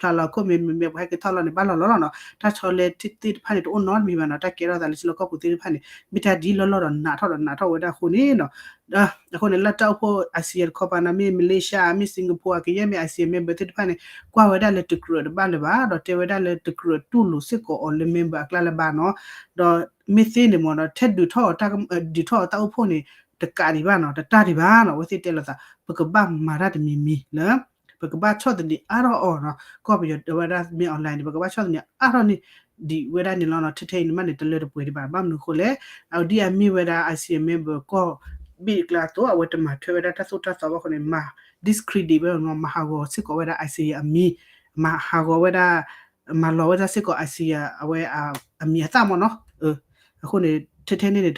ဖျးလီၤခိၣ်မဲမဲ ပှၤဟဲက့ၤထီၣ်လီၤန့ၣ် ဘၣ်လီၤလီၤလီၤနီၤ, တၢ်ဆီလဲသ့ၣ်တဖၣ်န့ၣ် တအိၣ်နီတမံၤဘၣ်နီၤ, တၢ်ကဲထီၣ်သးလၢထံလီၢ်ကီၢ်ပူၤသ့ၣ်တဖၣ်န့ၣ် မ့ၢ်တၢ်ဒ်လီၢ်လီၢ်ဒီးနးထီၣ်ဒီးနးထီၣ်ဝဲဒၣ်အဃိန့ၣ်နီၤ, အဃိန့ၣ် လၢတၢ်အိၣ်ဖှိၣ် ASEAN တခီပၤနီၤ မ့ၢ် Malaysia မ့ၢ် Singapore ကယဲၢ်မ့ၢ် ASEAN member သ့ၣ်တဖၣ်န့ၣ် ကွၢ်ဝဲဒၣ်လၢတကြၢးတဘၣ်လၢၤဘၣ်, ဒီးတဲဝဲဒၣ်လၢတကြၢးတူၢ်လိာ်စ့ၢ်ကီးအီၤလၢ member အကျါလၢၤဘၣ်နီၤ, ဒီးမ့ၢ်သ့န့ၣ်မ့ၢ်နီၤ ထဲဒုးထီၣ်အီၤတၢ် ဒုးထီၣ်အီၤတၢ်အိၣ်ဖှိၣ်န့ၣ် တကးဒံးဘၣ်နီၤ, တတၢ်ဒံးဘၣ်နီၤ, အဝဲသ့ၣ်တဲလိာ်သး ပကဘၣ်မၤတၢ်တမံၤမံၤလၢ ပကဘၣ်ဆီၣ်သနံးအါထီၣ်အီၤနီၤ, ကီၢ်ပယီၤဝဲဒၣ် မင်းအောင်လှိုင် န့ၣ် ပကဘၣ်ဆီၣ်သနံးအါထီၣ်န့ၣ် ဒံးဝဲဒၣ်န့ၣ်လီၤနီၤ, ထဲထဲအံၤန့ၣ်မးန့ၣ် တလၢတပှဲၤဒံးဘၣ်, ဘၣ်မနုၤအဃိလဲၣ်, အဒ်အမ့ၢ်ဝဲဒၣ် ASEAN member ကီၢ်ဘ့ၣ်အကျါအသိး အဝဲတမၤထွဲဝဲဒၣ်တၢ်သိၣ်တၢ်သီဘၣ်အဃိန့ၣ် မၤ discredit ဝဲနီၤ, မၤဟးဂီၤစ့ၢ်ကီးဝဲဒၣ် ASEAN အမံၤ, မၤဟးဂီၤဝဲဒၣ် မၤလီၤဝဲဒၣ်စ့ၢ်ကီး ASEAN အဝဲ အမံၤအသၣ်မ့ၢ်နီၤ, အဃိန့ၣ် ထဲထဲန့ၣ်န့ၣ်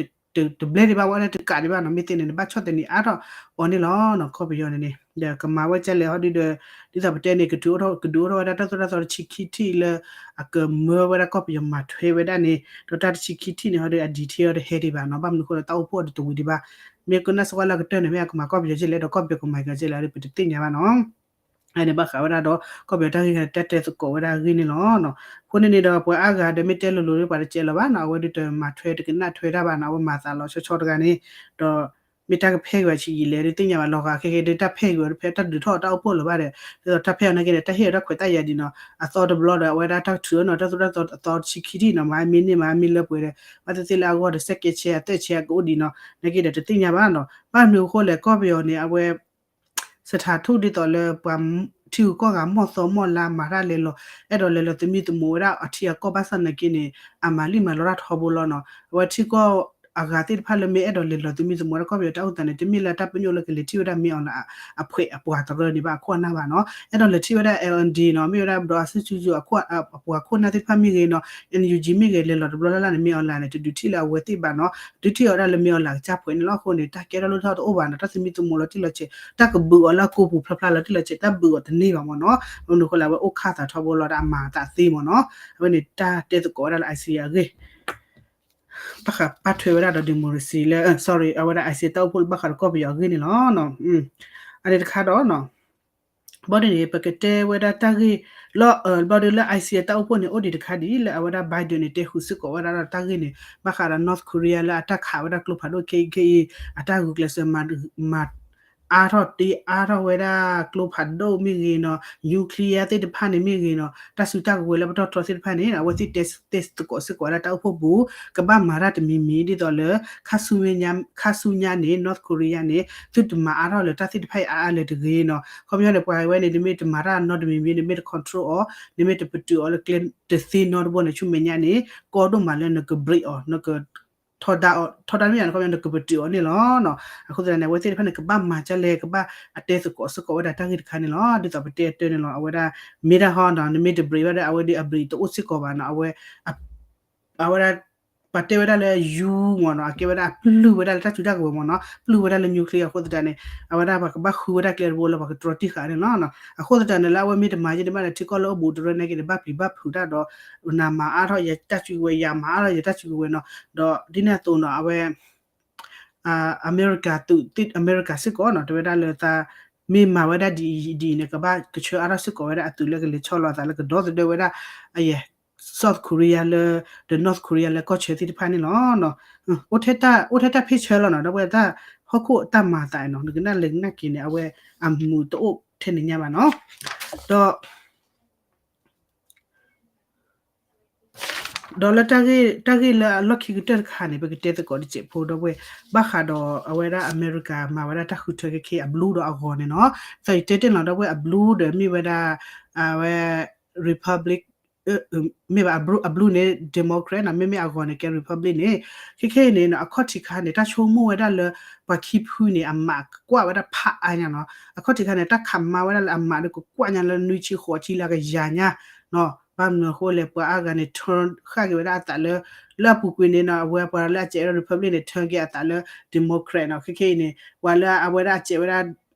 တဘျဲဒံးဘၣ်ဝဲဒၣ် တကးဒံးဘၣ်နီၤ, မ့ၢ်သ့န့ၣ်န့ၣ် ဘၣ်ဆီၣ်သနံးအါထီၣ်အီၤန့ၣ်လီၤနီၤ, ကီၢ်ပယီၤန့ၣ်န့ၣ် ဒီးကမၤဝဲကဲလဲၣ်ဟီဒုဒီး ဒ်သိးပတဲန့ၣ် ကတုၤအိၣ်ထီၣ် ကဒုးအိၣ်ထီၣ်ဝဲဒၣ်တၢ်သိၣ်တၢ်သီတဆံခံထံၣ်လၢ အကမၢဝဲဒၣ်ကီၢ်ပယီၤမၤထွဲဝဲဒၣ်န့ၣ်, ဒီးတၢ်တဆံခံထံၣ်န့ၣ်ဟီဒု အ detail ဒီးဟဲဒံးဘၣ်နီၤ, ဘၣ်မနုၤအဃိဒီးတၢ်အိၣ်ဖှိၣ်အီၤဒီးတဝံၤဒံးဘၣ်, မ့ၢ်ကနၣ်စ့ၢ်ကီးလၢအကတၢၢ်န့ၣ် မ့ၢ်အကမၤကီၢ်ပယီၤကဲလဲၣ်ဒီးကီၢ်ပယီၤကမၤကဲလဲၣ်ဒီး ပတသ့ၣ်ညါဘၣ်နီၤ. အန့ၣ်ဘၣ်ဃးဝဲဒၣ်ဒီး ကီၢ်ပယီၤတၢ်ဂ့ၢ်တၢ်တဲသကိးဝဲဒၣ်အဂ့ၢ်န့ၣ်လီၤ. အဃိန့ၣ်န့ၣ်ဒီး ပှၤအါဂၤဒီးမ့ၢ်တဲလိၤလိၤဒီးပှၤတကဲလၢၤဘၣ်နီၤ, အဝဲဒုးတမၤထွဲတကနၣ်ထွဲတၢ်ဘၣ်နီၤ, အဝဲမၤသးလီၤဆီဆီတဂၤန့ၣ်, ဒီးမ့ၢ်တၢ်ကဖဲက့ၤဝဲဆံးယံာ်လဲၣ် ဒုးသ့ၣ်ညါဘၣ်လီၤဂာ်ခဲကဲဒုးတၢ်ဖဲက့ၤဝဲတဖဲတၢ်ဒုးထီၣ်တၢ်အိၣ်ဖှိၣ်လၢၤဘၣ်ဒီး ဒ်သိးတၢ်ဖဲအီၤနာ်က့ဒီး တၢ်ဟ့ၣ်အီၤတၢ်ခွဲးတၢ်ယာ်ဒံးနီၤ, အသီတဘျီဒီး အဝဲဒၣ်တၢ်ထုးအီၤနီၤ, တၢ်သိၣ်တၢ်သီအသီတဆံခံထံၣ်နီၤ, မၤမ့ၢ်န့ၢ်မၤမ့ၢ်လၢပှဲၤဒီး ဘၣ်သ့ၣ်သ့ၣ်လၢအဂီၢ်ဒီး စဲးကဲးဆဲးအသၢၣ်ဆဲးအကအိၣ်ဒံးနီၤ, နာ်က့ဒီးတသ့ၣ်ညါဘၣ်နီၤ, ဘၣ်မနုၤအဃိလဲၣ် ကီၢ်ပယီၤန့ၣ် အဝဲ စထးထူၣ်ဒ်သိးလၢပှၤ ထံဂုၤကီၢ်ဂၤမီၢ်သီမီၢ်လါမၤတၢ်လဲၤလီၤ အဲၣ်ဒိးလဲၤလီၤသမံသမိးဝဲဒၣ်အထံအကီၢ်ဘၣ်ဆၣ်နာ်က့န့ၣ် အမၤလံမၤလီတၢ်ထီဘိလီၤနီၤ, အဝဲထံကီၢ်အဂၤသ့ၣ်တဖၣ်လၢမ့ၢ်အဲၣ်ဒိးလဲၤလီၤသမံသမိးဝဲဒၣ် ကီၢ်ပယီၤတၢ်အိၣ်သးန့ၣ် တမ့ၢ်လၢတၢ်ပညိၣ်လၢကလဲၤထံၣ်ဝဲဒၣ်မ့ၢ်အီၤလၢ အဖှဲးအပှၤတရၢန့ၣ်ဘၣ်အခိၣ်အနၢ်ဘၣ်နီၤ, အဲၣ်ဒိးလဲၤထံၣ်ဝဲဒၣ် LND နီၤ, မ့ၢ်ဝဲဒၣ်ဘျီအစုဆူဆူအခိၣ်အပှၤခိၣ်နၢ်သ့ၣ်တဖၣ်မ့ၢ်ဂ့ၤနီၤ, NUG မ့ၢ်ဂ့ၤ လဲၤလီၤတဘျီလၢ်လၢ်န့ၣ် မ့ၢ်အီၤလၢ်န့ၣ် တဒုးထံၣ်လၢအဝဲသ့ၣ်ဘၣ်နီၤ, ဒုးထံၣ်အီၤဒၣ်လၢမ့ၢ်အီၤလၢ်ကစၢ်ဖှဲးန့ၣ်လီၤ. အဃိန့ၣ် တၢ်ကဲထီၣ်လိၣ်ထီၣ်တအိၣ်ဘၣ်နီၤ, တၢ်သမံသမိးလီၤတံၢ်လီၤဆဲး တၢ်ကဘုးအီၤလၢအကိာ်ပူၤဖျါဖျါလီၤတံၢ်လီၤဆဲး တၢ်ဘုးအီၤတန့ၢ်ဘၣ်မ့ၢ်နီၤ, မနုၤအဃိလဲၣ် အဝဲအိၣ်ခၣ်သးထီဘိလီၤဒီးအမၤအသးသ့မ့ၢ်နီၤ, အဝဲန့ၣ်တၢ်တဲသကိးဝဲဒၣ်လၢ ICE အဂ့ၢ် ဘၣ်ဃးဘၣ်ထွဲဝဲဒၣ်ဒီး democracy လၢ sorry အဝဲဒၣ် ICE တၢ်အိၣ်ဖှိၣ်လၢဘၣ်ဃးဒီးကီၢ်ပယီၤအဂ့ၢ်န့ၣ်လီၤ. အန့ၣ်တခါဒီး ဘၣ်ဒုးန့ၣ် ပကတဲဝဲဒၣ်တၢ်ဂ့ၢ်လီၤ, ဘၣ်ဒုးလၢ ICE တၢ်အိၣ်ဖှိၣ်န့ၣ် အိၣ်ဒံးတခါဒ်လၢအဝဲဒၣ် Biden န့ၣ် တဲဃုာ်စ့ၢ်ကီးဝဲဒၣ်ဒီးတၢ်ဂ့ၢ်န့ၣ် ဘၣ်ဃးဒီး North Korea လၢအတၢ်ခးဝဲဒၣ်ကျိဖးဒိၣ်ခဲအံၤခဲအံၤ အတၢ်ဂုာ်ကျဲးစၢးမၤ မၤ အါထီၣ်တ့အါထီၣ်ဝဲဒၣ်ကျိဖးဒိၣ်မ့ၢ်ဂ့ၤနီၤ nuclear သ့ၣ်တဖၣ်န့ၣ်မ့ၢ်ဂ့ၤနီၤ တၢ်စုတၢ်ကဝဲၤလၢပတီၢ်ထီသ့ၣ်တဖၣ်န့ၣ် အဝဲသ့ၣ်တဲသကိးစ့ၢ်ကီးဝဲဒၣ်တၢ်အိၣ်ဖှိၣ်ပူၤ ကဘၣ်မၤတၢ်တမံၤမံၤ ဒ်သိးလၢ ခါဆူညါန့ၣ် North Korea န့ၣ် သုတမၤအါထီၣ်လၢတၢ်သ့ၣ်တဖၣ်အံၤအါအါလၢၤတဂ့ၤနီၤ ခီပညီန့ၣ် ပှၤဝဲန့ၣ် နမ့ၢ်တမၤတၢ်နီတမံၤမံၤ နမ့ၢ်တ control အီၤ နမ့ၢ်တပတုာ်အီၤလၢကျဲတသ့နီတဘိန့ၣ် ဆူမဲာ်ညါန့ၣ် ကီဒိၣ်မးလၢနက break အီၤ နက ထီဒါအီၤ ထီဒါမ့ၢ်ယၤန့ၣ် ခီပညီနကပတုာ်အီၤန့ၣ်လီၤ. အဃိသတးန့ၣ် အဝဲသ့ၣ်တဖၣ်န့ၣ် ကဘၣ်မၤဒ်လဲၣ် ကဘၣ်အတဲသကိးစ့ၢ်ကီးဝဲဒၣ်တၢ်ဂ့ၢ်တခါန့ၣ်လီၤ. ဒ်သိးပတဲအတၢ်န့ၣ်လီၤ အဝဲဒၣ် မ့ၢ်ဒၣ်ဟီနီၤ နမ့ၢ်တ break ဘၣ်ဒီး အဝဲဒၣ်အ break တအိၣ်စ့ၢ်ကီးဘၣ်နီၤ အဝဲ အဝဲဒၣ် ပှၤတဲဝဲဒၣ်လၢ ယူ မ့ၢ်နီၤ အကဲဝဲဒၣ်အပျုၢ်ဝဲဒၣ်လၢတၢ်စုတၢ်ကဝဲၤမ့ၢ်နီၤ ပျုၢ်ဝဲဒၣ်လၢ nuclear အဃိသတးန့ၣ် အဝဲဒၣ်ပှၤကဘၣ်ဃုဝဲဒၣ်ကျဲတဘိလၢပှၤကတြီတံၢ်ဃာ်န့ၣ်လီၤ. အဃိသတးန့ၣ်လၢအဝဲမ့ၢ်တမၤယဲၢ်န့ၣ်ဘၣ်ဒီး ထံကီၢ်လၢအိၣ်ဘူးတရၢန့ၣ်က့ၤန့ၣ် ဘၣ်ပျံၤဘၣ်ဖုးတၢ်ဒီး နမၤအါထီၣ်ယတၢ်စုကဝဲၤ ယမၤအါထီၣ်ယတၢ်စုကဝဲၤနီၤ ဒီးဒ်န့ၣ်အသိးနီၤ အဝဲ အမဲရကၤသုး အမဲရကၤစ့ၢ်ကီးနီၤ တဲဝဲဒၣ်လၢသး မ့ၢ်မၤဝဲဒၣ်ဒ်အံၤဒ်အံၤန့ၣ် ကဘၣ်ကဆှၢအါထီၣ်စ့ၢ်ကီးဝဲဒၣ်အသုးလၢကလဲၤဆီလီၤအသးလၢကဒီသဒၢဝဲဒၣ် အယဲၢ် South Korea လၢ ဒီး North Korea လၢကီၢ်ဆၢသ့ၣ်တဖၣ်န့ၣ်လီၤ. အိၣ်ထဲတၢ် အိၣ်ထဲတၢ်ဖ့ၣ်ဆၢလီၤနီၤ ဒီးပဝဲတၢ်ဟီၣ်ခိၣ်တၢ်မၤအသးနီၤ နကနၣ်လဲၤကနၣ်က့ၤန့ၣ် အဝဲအမုာ်တအိၣ်ထဲန့ၣ်ညါဘၣ်နီၤ ဒီး ဒီးလၢတၢ်ဂ့ၢ် တၢ်ဂ့ၢ်လၢအလီၢ်ခံကတၢၢ်တခါန့ၣ် ပကတဲသကိးတစဲးဖိဒီပုၢ်ဝဲၢ် ဘၣ်ဃးဒီးအဝဲဒၣ်အမဲရကၤမၤဝဲဒၣ်တၢ်ဃုထၢခဲခဲအဘျူးဒီးအဂီၤန့ၣ်နီၤ သးယတဲတ့ၢ်လီၤဒီပုၢ်ဝဲၢ် အဘျူးဒီးမ့ၢ်ဝဲဒၣ် အဝဲ Republic မ့ၢ်ဘၣ် အဘျူး အဘျူးန့ၣ် Democrat နီၤ မ့မ့ၢ်အဂီၤန့ၣ်ကဲ Republic န့ၣ် ခဲခဲအံၤန့ၣ်နီၤ အခီၣ်ထံးခါန့ၣ် တၢ်ဆိကမိၣ်ဝဲဒၣ်လၢ ပှၤခံဖုန့ၣ် အမးကကွၢ်ဝဲဒၣ်ဖးအါညါနီၤ အခီၣ်ထံးခါန့ၣ် တၢ်ခးမါဝဲဒၣ်လၢအမးဒီးကကွၢ်ညါလၢနွံဆံဃိးဆံလၢကယၤညါ ဘၣ်မနုၤအဃိလဲၣ် ပှၤအါဂၤန့ၣ် turn ဃၣ်က့ၤဝဲဒၣ်အသးလၢ လၢအပူၤကွံာ်န့ၣ်နီၤ အဝဲပှၤလၢအစဲးဝဲဒၣ် Republic န့ၣ် turn က့ၤအသးလၢ Democrat နီၤ ခဲခဲအံၤန့ၣ် ပှၤလၢအဝဲဒၣ်အစဲးဝဲဒၣ်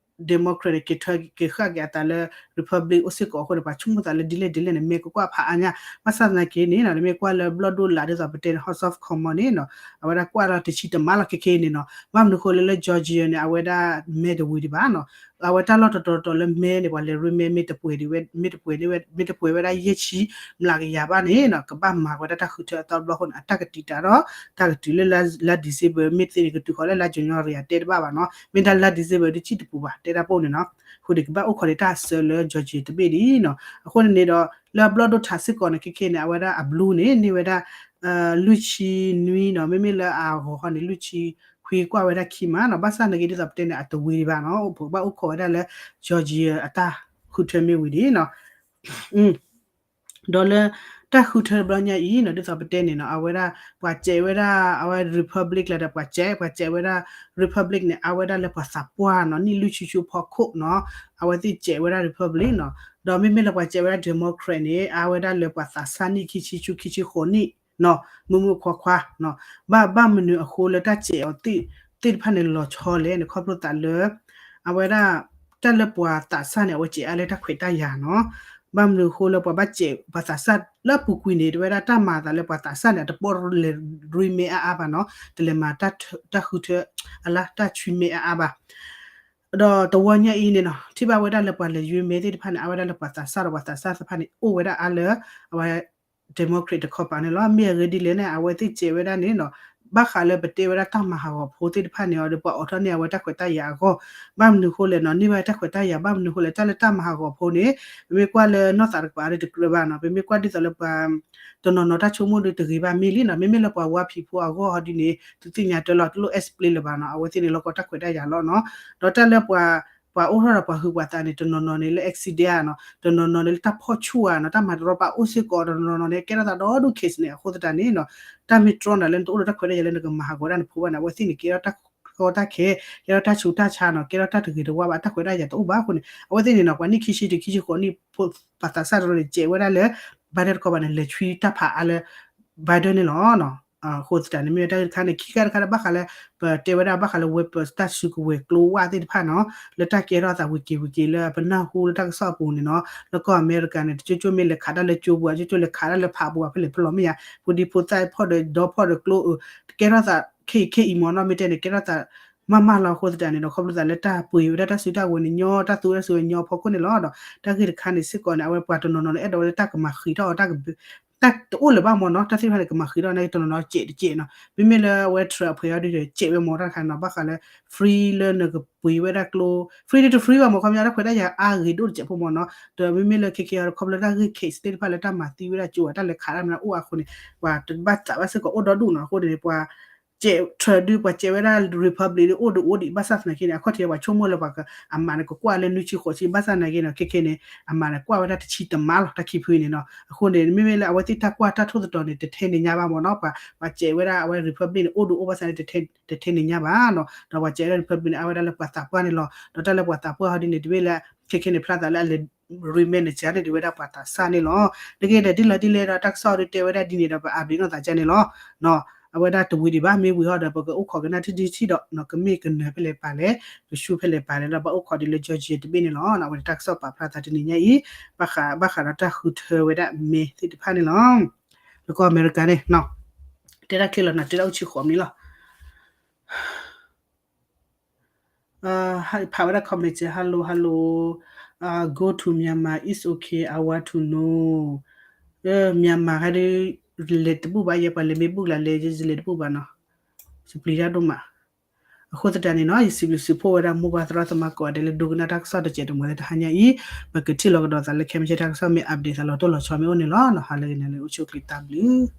Democrat န့ၣ် က့ၤထၢက့ၤဃၣ်က့ၤအသးလၢ Republic အိၣ်စ့ၢ်ကီးအဃိန့ၣ် ပှၤဆိကမိၣ်သးလၢဒ်လဲၣ်ဒ်လဲၣ်န့ၣ် မ့ၢ်ကကွၢ်ဖးအါညါ ဘၣ်ဆၣ်သနာ်က့န့ၣ်နီၤ နမ့ၢ်ကွၢ်လၢဘျီၣ်ဒိၣ်လးဒ်သိးပတဲန့ၣ် House of Commons န့ၣ်နီၤ အဝဲဒၣ်ကွၢ်လီၤတဆံတမးလီၤခဲခဲအံၤန့ၣ်နီၤ ဘၣ်မနုၤဃိလၢလၢ Georgia န့ၣ် အဝဲဒၣ်မဲတဝံၤဒံးဘၣ်နီၤ အဝဲတၢ်လီၢ်တတီၤတီၤလၢမဲန့ၣ် ပှၤလဲၤရ့မဲ မ့ၢ်တပှဲၤဒံးဝဲ မ့ၢ်တပှဲၤန့ၣ်ဝဲ မ့ၢ်တပှဲၤဝဲဒၣ်ယဲၢ်ဆံမျးကယၤဘၣ်န့ၣ်နီၤ ကဘၣ်မၤဝဲဒၣ်တၢ်ဃုထၢအသီတဘျီအဃိန့ၣ် အတၢ်ကတုၤတၢ်ဒီး တၢ်ကတုၤလၢလါ December မ့ၢ်သ့န့ၣ် ကတုၤဃီၤလၢလါ January တဲတဘၣ်ဘၣ်နီၤ မ့ၢ်ဒၣ်လါ December ဒုးစံၣ်တပူၤဘၣ် တဲဒၣ်ပအိၣ်န့ၣ်နီၤ အဃိန့ၣ် ကဘၣ်အိၣ်ခိးန့ၢ်တၢ်အစၢလၢ Georgia တဘ့ၣ်ဒံးနီၤ အဃိန့ၣ်န့ၣ်ဒီး လၢဘျီၣ်ဒိၣ်ထးစ့ၢ်ကီးန့ၣ် ခဲခဲန့ၣ် အဝဲဒၣ်အ blue န့ၣ် န့ၢ်ဝဲဒၣ် လွံၢ်ဆံနွံနီၤ မ့မ့ၢ်လၢအဂီၤဃီန့ၣ် လွံၢ်ဆံခွံကွၢ်ဝဲဒၣ်ခံမးနီၤ ဘၣ်ဆၣ်သနာ်က့ဒ်သိးပတဲန့ၣ် အတဝံၤဒံးဘၣ်နီၤ ပကဘၣ်အိၣ်ခိးဝဲဒၣ်လၢ Georgia အတၢ်ဃုထၢမ့ၢ်ဝံၤဒံးနီၤ ဒီးလၢတၢ်ဃုထၢတဘျီညါအံၤနီၤ ဒ်သိးပတဲန့ၣ်နီၤ အဝဲဒၣ် ပှၤစဲးဝဲဒၣ် အဝဲ Republic လၢဒီးပှၤစဲး ပှၤစဲးဝဲဒၣ် Republic န့ၣ် အါဝဲဒၣ်လၢပှၤသးပှၢ်နီၤ နံၣ်လွံၢ်ဆံဆူဖီခိၣ်နီၤ အဝဲသ့ၣ်စဲးဝဲဒၣ် Republic နီၤ ဒီးမ့မ့ၢ်လၢပှၤစဲးဝဲဒၣ် Democrat န့ၣ် အါဝဲဒၣ်လၢပှၤသးစၢ်နံၣ်ခံဆံဆူခံဆံဃိးနံၣ်နီၤ မုၢ်မုၢ်ခွါခွါနီၤ ဘၣ်ဘၣ်မနုၤအဃိလၢတၢ်စဲးအီၤသ့ၣ်တဖၣ်န့ၣ်လီၤဆီလဲၣ်န့ၣ် ခီဖျိသးလၢ အဝဲဒၣ် တၢ်လၢပှၤသးစၢ်န့ၣ် အဝဲစဲးအါလၢတၢ်ခွဲးတၢ်ယာ်နီၤ ဘၣ်မနုၤအဃိလၢပှၤဘၣ်စဲးပှၤသးစၢ်လၢအပူၤကွံာ်န့ၣ် တဝဲဒၣ်တၢ်မၤအသးလၢပှၤသးစၢ်န့ၣ် အတပိာ်လဲၤရ့မဲအါအါဘၣ်နီၤ တလဲၤမၤတၢ်ဃုထၢ အလၢတၢ်ဆွံမဲအါအါဘၣ် ဒီးတဝီညါအံၤန့ၣ်နီၤ ထံၣ်ဘၣ်ဝဲဒၣ်လၢပှၤလဲၤယွံမဲသ့ၣ်တဖၣ်န့ၣ် အါဝဲဒၣ်လၢပှၤသးစၢ်ဒီးပှၤသးစၢ်သ့ၣ်တဖၣ်န့ၣ် အိၣ်ဝဲဒၣ်အါလၢ အဝဲ Democrat တခီပၤန့ၣ်လီၤ မ့ၢ်အဂ့ၢ်ဒ်လဲၣ်န့ၣ် အဝဲသ့ၣ်စဲးဝဲဒၣ်န့ၣ်နီၤ ဘၣ်ဃးလၢပတဲဝဲဒၣ်တၢ်မၤဟးဂီၤဖိသ့ၣ်တဖၣ်န့ၣ်အီၤဒီး ပှၤအိးထီၣ်န့ၢ်အဝဲတၢ်ခွဲးတၢ်ယာ်အဂီၢ် ဘၣ်မနုၤဃိလဲၣ်နီၤ န့ၢ်ဘၣ်တၢ်ခွဲးတၢ်ယာ် ဘၣ်မနုၤဃိလဲၣ် တၢ်လၢတၢ်မၤဟးဂီၤဖိန့ၣ် ပမ့ၢ်ကွၢ်လၢနီၢ်သးတကပၤဒီးတကြၢးဘၣ်နီၤ ပမ့ၢ်ကွၢ်ဒ်သိးလၢပှၤ တနီၤနီၤတၢ်ဆိကမိၣ်ဒီးတဂ့ၤဘၣ်မ့ၢ်လံနီၤ မ့မ့ၢ်လၢပှၤဝါဖံးဖိအဂီၢ်ဟီဒ်န့ၣ် သုသ့ၣ်ညါတၢ်လီၤ တလိၣ် explain လၢၤဘၣ်နီၤ အဝဲသ့ၣ်န့ၣ် လီၤကီတၢ်ခွဲးတၢ်ယာ်လီၤနီၤ ဒီးတၢ်လၢပှၤ ပှၤအိၣ်ထီၣ်ဒီးပှၤဟုးပှၤသးန့ၣ် တနီၤနီၤန့ၣ်လၢ accident နီၤ တနီၤနီၤန့ၣ်လၢတၢ်ဖီၣ်ဆူၣ်ဧါနီၤ တၢ်မၤတရီတပါအိၣ်စ့ၢ်ကီး တနီၤနီၤန့ၣ် ကဲထီၣ်သးဒီဒူၣ် case န့ၣ် အဃိသတးန့ၣ်နီၤ တၢ်မ့ၢ်တြီနၤလၢ နတအိၣ်ဒီးတၢ်ခွဲးတၢ်ယာ်လၢနကမၤဟးဂီၤဒၣ်နဖိဘၣ်န့ၣ် အဝဲသ့ၣ်န့ၣ် ကဲထီၣ်တၢ်ကီတၢ်ခဲ ကဲထီၣ်တၢ်ဆူးတၢ်ဆါနီၤ ကဲထီၣ်တၢ်တဂ့ၤတဝါဘၣ် တၢ်ခွဲးတၢ်ယာ်တအိၣ်ဘၣ်အဃိန့ၣ် အဝဲသ့ၣ်န့ၣ်နီၤ ပှၤနံၣ်ခံဆံတုၤခံဆံဃိးနံၣ် ပှၤသးစၢ်တရၢန့ၣ် စဲးဝဲဒၣ်လၢ Biden တခီပၤန့ၣ် လဲၤဆွံတၢ်ဖးအါလၢ Biden န့ၣ်လီၤ. အဃိသတးန့ၣ် မ့ၢ်ဝဲတၢ်ဂ့ၢ်တခါန့ၣ် ခံခါတခါဒီး ဘၣ်ဃးလၢ ပတဲဝဲဒၣ်ဘၣ်ဃးလၢ weapons တၢ်စုကဝဲၤကျိဝဲသ့ၣ်တဖၣ်နီၤ လၢတၢ်ကဲထီၣ်သးဝံၤက့ၤဝံၤက့ၤလၢပနၢ်ဟူလၢတၢ်ကစီၣ်အပူၤန့ၣ်နီၤ လၢကီၢ်အမဲရကၤန့ၣ် တကၠိကၠိမ့ၢ်လဲၤခးတၢ်လၢကၠိပူၤ ကၠိကၠိလဲၤခးတၢ်လၢဖးပူၤ ဖဲလဲၣ်ဖဲလဲၣ်မ့ၢ်ယါ ဖိဒံဖိသၣ်ဖီၣ်ဒီးဒီဖီၣ်ဒီးကျိ ကဲထီၣ်သးခဲအံၤခဲအံၤမ့ၢ်နီၤ မ့ၢ်တဲန့ၣ် ကဲထီၣ်သး မးမးလီၤအဃိသတးန့ၣ်ဒီး ခီဖျိသးလၢတၢ်ပှ့ၤဝဲဒၣ်တၢ်စုတၢ်ဝဲၤန့ၣ်ညီ တၢ်သူဝဲဒၣ်စုဝဲညီဖီခိၣ်န့ၣ်လီၤ. ဒီးတၢ်ဂ့ၢ်တခါန့ၣ်စ့ၢ်ကီးန့ၣ် အဝဲပှၤတနီၤနီၤန့ၣ် အဲၣ်ဒိးဝဲလၢတၢ်ကမၤဃံးထီၣ်အီၤ တၢ်တအိၣ်လၢၤဘၣ်မ့ၢ်နီၤ တၢ်သ့ၣ်တဖၣ်န့ၣ် ကမၤဃံးထီၣ်န့ၣ် တနီၤနီၤစဲးတစဲးနီၤ မ့မ့ၢ်လၢအဝဲ Trump အဖှဲးအီၤဒ်ဒီး စဲးဝဲမ့ၢ်တၢ်တခါနီၤ ဘၣ်ဃးလၢ free လၢနကပှ့ၤဝဲဒၣ်ကျိ free ဒ်တ free ဘၣ်မ့ၢ်ခီပညီ တၢ်ခွဲးတၢ်ယာ်အါဂ့ၤဒိၣ်တစဲးဖိမ့ၢ်နီၤ ဒီးမ့မ့ၢ်လၢခဲခဲအံၤဒီး ခီဖျိတၢ်ဂ့ၢ် case သ့ၣ်တဖၣ်လၢတၢ်မၤသံဝဲဒၣ်ကၠိ တၢ်လဲၤခးတၢ်မနုၤအိၣ်အဃိန့ၣ် ပှၤတဘၣ်သးဘၣ်စ့ၢ်ကီးအိၣ်ဒီဒူၣ်နီၤ အဃိန့ၣ် ပှၤ စဲး Trump ဒုး ပှၤစဲးဝဲဒၣ် Republic ဒုး အိၣ်ဒုးအိၣ်ဒံး ဘၣ်ဆၣ်သနာ်က့န့ၣ် အခီၣ်ထံးပှၤဆိကမိၣ်လၢပှၤက အမးန့ၣ် ကကွၢ်လၢနွံဆံဃိးဆံ ဘၣ်ဆၣ်သနာ်က့န့ၣ် ခဲခဲန့ၣ် အမးန့ၣ် ကွၢ်ဝဲဒၣ်တဆံတမးလီၤ တၢ်ခံဖုန့ၣ်နီၤ အဃိန့ၣ် မ့မ့ၢ်လၢအဝဲသ့ၣ်တၢ်ကွၢ်တၢ်ထိၣ်သတြီၤန့ၣ် တထဲန့ၣ်ညါဘၣ်မ့ၢ်နီၤ ပှၤ ပှၤစဲးဝဲဒၣ်အဝဲ Republic န့ၣ် အိၣ်ဒုးအိၣ်ဘၣ်ဆၣ်န့ၣ် တထဲန့ၣ်ညါဘၣ်နီၤ ဒီးပှၤစဲးဝဲဒၣ် Republic န့ၣ် အါဝဲဒၣ်လၢပှၤသးပှၢ်န့ၣ်လီၤ ဒီးတၢ်လၢပှၤသးပှၢ်ဟီဒ်န့ၣ် တမ့ၢ်လၢ ခဲခဲန့ၣ် ဖျါသးလၢအလဲၤ remake န့ၣ် စၢ်န့ၣ် ဒ်ဝဲဒၣ်ပှၤသးစၢ်န့ၣ်လီၤ. နဂ့ၢ်ဒီး ဒ်လဲၣ်ဒ်လဲၣ်ဒီး တၢ်ကစီၣ်ဒုးတဲဝဲဒၣ်ဒ်န့ၣ်ဒီး ပ update နီၢ်သးကၢ်န့ၣ်လီၤ. အဝဲဒၣ်တဝံၤဒံးဘၣ် မ့ၢ်ဝံၤဟီဒီး ပကအိၣ်ခိးကနၣ်ထံၣ်ထံၣ်ဒီး ကမ့ၢ်ကနၢၤဖဲလဲၣ်ပာ်လဲၣ် ကဆူၣ်ဖဲလဲၣ်ပာ်လဲၣ်ဒီး ဘၣ်အိၣ်ခိးဒ်လၢ Georgia တဘ့ၣ်န့ၣ်လီၤ. အဝဲဒၣ်တၢ်ကစီၣ်ပာ်ဖျါသးတနံၤညါအံၤ ဘၣ်ဃး ဘၣ်ဃးဒီးတၢ်ဃုထၢဝဲဒၣ်မဲသ့ၣ်တဖၣ်န့ၣ်လီၤ. လၢကီၢ်အမဲရကၤန့ၣ် တဲဒၣ်ချ့လီၤနၤ တဲဒၣ်အိၣ်ဆံဃိးမံၤလီၤ. ဖးဝဲဒၣ် comment စ့ၢ် hello hello, go to Myanmar is okay, I want to know. Myanmar ဟဲဒ် လဲၤတဘူၣ်ဘၣ် ယဲပှၤလဲၤမ့ၢ်ဘူၣ်လၢလဲၤ ယလဲၤတဘူၣ်ဘၣ်နီၤ. စပျံၤတၢ်ဒိၣ်မး. အဃိသတးန့ၣ်နီၤ ယစံးဘျုးစံးဖှိၣ်ဝဲဒၣ်မိၢ်ပၢ်သရၣ်သမါကိးဂၤဒဲးလၢဒိကနၣ်တၢ်ကစီၣ်တစဲးတမှဲၤလၢတဟါညါအံၤ, ပကထံၣ်လီၤကဒီးသးလၢခဲမုၢ်ဆ့ၣ်တၢ်ကစီၣ်မ့ၢ် update သးလီၤတိၢ်လီၤဆီမ့ၢ်အိၣ်န့ၣ်လီၤ. ဟါလၢဂ့ၤန့ၣ်လၢအိၣ်ဆူၣ်အိၣ်ချ့တၢ်ဘျုး